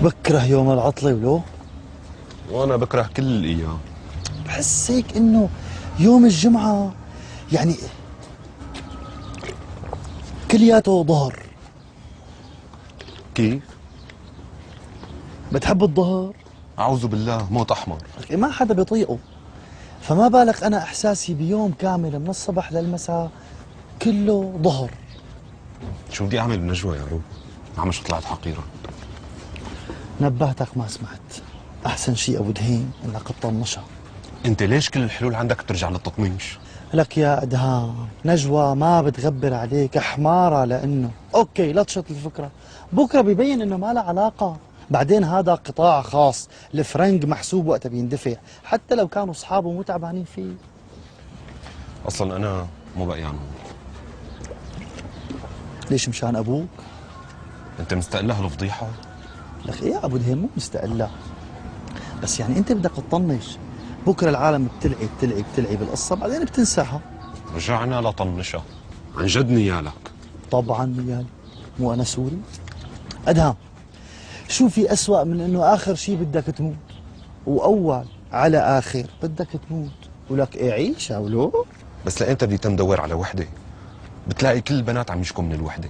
بكره يوم العطلة ولو. وانا بكره كل الايام. بحس هيك انه يوم الجمعة يعني كلياته ظهر. كيف؟ بتحب الظهر؟ اعوذ بالله، موت احمر. ما حدا بيطيقه، فما بالك انا احساسي بيوم كامل من الصبح للمساء كله ظهر. شو بدي اعمل بنجوى يا روب؟ عم شو طلعت حقيرة. نبهتك ما سمعت. احسن شيء ابو دهين انك تطنشها. انت ليش كل الحلول عندك بترجع للتطنيش؟ لك يا ادهام، نجوى ما بتغبر عليك حمارة، لانه okay لطشت الفكرة، بكره ببين انه ما لها علاقة. بعدين هذا قطاع خاص، الفرنك محسوب وقتها بيندفع، حتى لو كانوا اصحابه مو تعبانين فيه. اصلا انا مو بقيان هون. ليش مشان ابوك؟ انت مستقلها الفضيحة؟ لك ايه يا ابو دهين، مو مستقلها، بس يعني انت بدك تطنش. بكره العالم بتلعي بتلعي بتلعي بالقصة، بعدين بتنساها. رجعنا لطنشها. عن جد نيالك. طبعا نيالي، مو انا سوري؟ ادهم، شو في أسوأ من انه اخر شيء بدك تموت، واول على اخر بدك تموت؟ ولك ايه عيش ولو. بس لامتى بدي تم دور على وحده؟ بتلاقي كل البنات عم يشكوا من الوحدة،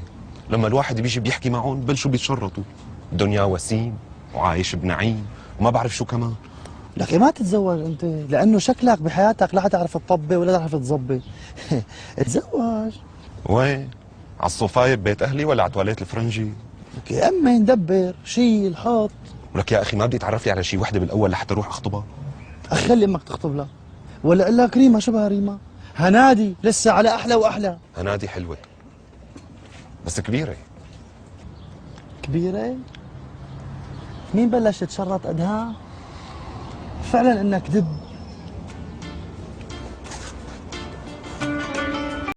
لما الواحد بيجي بيحكي معهم بلشوا بيتشرطوا، دنيا وسيم وعايش بنعيم وما بعرف شو كمان. لك ما تتزوج انت، لانه شكلك بحياتك لا حتعرف تطبي ولا تعرف تظبي. تزوج. وين؟ على الصوفايه ببيت اهلي ولا على تواليت الفرنجي؟ لك امن دبر شيل حط. ولك يا اخي ما بدي تعرف لي على شي وحده بالاول لحتى اروح اخطبها. اخلي امك تخطب لها، ولا قل لك ريما. شبه ريما؟ هنادي لسه على احلى واحلى. هنادي حلوة بس كبيرة. كبيرة؟ مين بلش تشرط ادهام؟ فعلا انك دب.